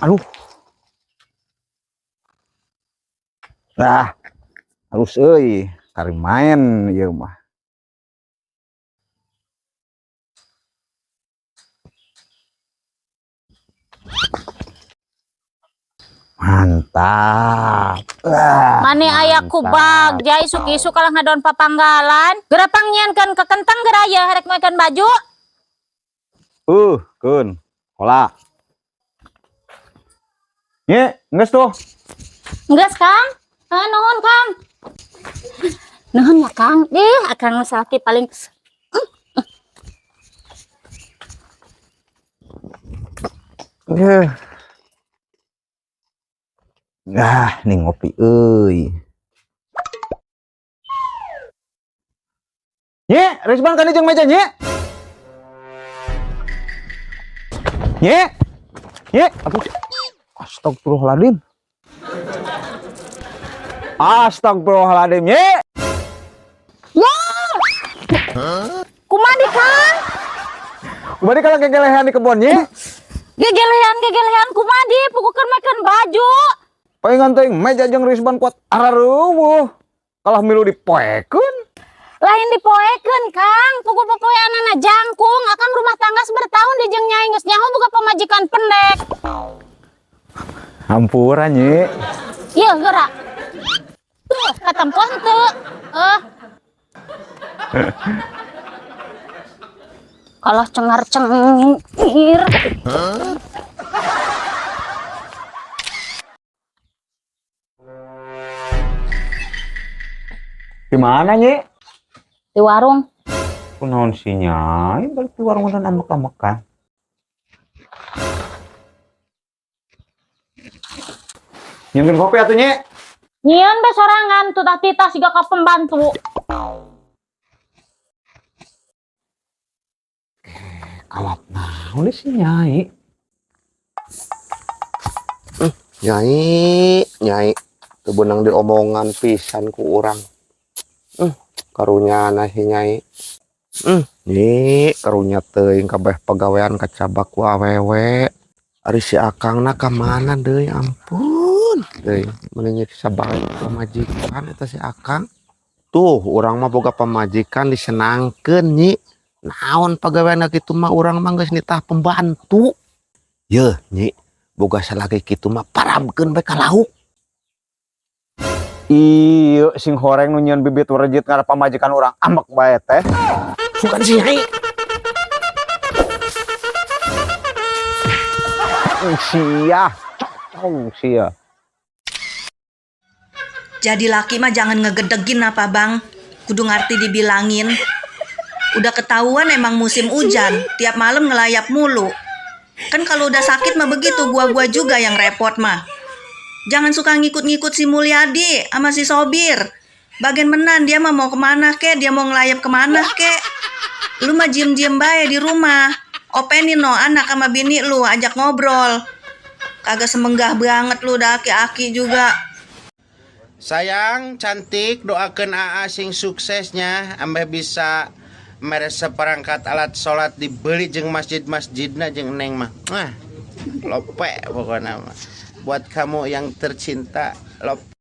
Aduh. Ah, halus euy, kari main ieu mah. Mantap. Ah, Mane aya ku mantap. bagja isuk-isuk kalah ngadon papanggalan. Geura pangnyieunkeun ke kentang geura ya rek moekeun baju. Keun. Kola. Nye, geus tuh. Geus, Kang. Ah, nuhun, Kang. Nuhun ya, Kang. Ih, akang nu salaki paling. Eh. Ah, nih ngopi euy. Nye, Rizban kan jeung meja nye. Nye. Nye, aduh. Astagfirullahaladzim. Astagfirullahaladzim, nye. Ya. Kumaha di, Kang? Kumaha kalau gegelehan di kebon nye? Gegelehan gegelehan kumaha di pugukeun makan baju. Palingan teuing meja jeung Rizban kuat arareuweuh. Kalah milu dipoekeun. Lain dipoekeun, Kang. Pugu popoeanana jangkung. Akang rumah tangga bertahun di jeung nyai geus nyaho boga pamajikan pendek. Hampura nye. Ieu geura. Tuh, katempo henteu. Eh. Kalah cengar-cengir. Di mana nye? Di warung. Kunaon sih nyai balik di warung dan ambek-ambekan. Nyieun kopi atuh nye. Nyieun be sorangan tuh tah titah siga ka pembantu. Kalap naon sih nyai? Nyai, nyai, teu beunang diomongan pisan ku urang. Karunya na si nyai. Nyi, karunya teuing kabeh pagawean kacabak ku awewe. Ari si akangna ka mana deui, ampun. Deui, meuni nyiksa bae pamajikan eta si akang. Tuh, urang mah boga pamajikan disenangkeun nyi. Naon pagawean kitu mah urang mah geus nitah pembantu. Yeuh, nyi, boga salaki kitu mah parabkeun bae ka lauk. Iya, sing horeng nu nyieun bibit werejit ngarep pamajikan urang ambek bae teh. Bukan si nyai. Sia, cocong sia. Jadi laki mah jangan ngegedegin apa bang, kudu ngarti dibilangin. Udah ketahuan emang musim hujan, tiap malam ngelayap mulu. Kan kalau udah sakit mah begitu, gua-gua juga yang repot mah. Jangan suka ngikut-ngikut si Mulyadi sama si Sobir. Bagian menan dia mah mau kemana kek, dia mau ngelayap kemana kek. Lu mah diem-diem bae di rumah. Openin no anak sama bini lu, ajak ngobrol. Kagak semenggah banget lu, udah aki-aki juga. Sayang, cantik, doakan AA sing suksesnya, ambeh bisa mere seperangkat alat sholat dibeli jeung masjid-masjidna jeung neng mah. Wah, lope pokoknya mah. Buat kamu yang tercinta, lope.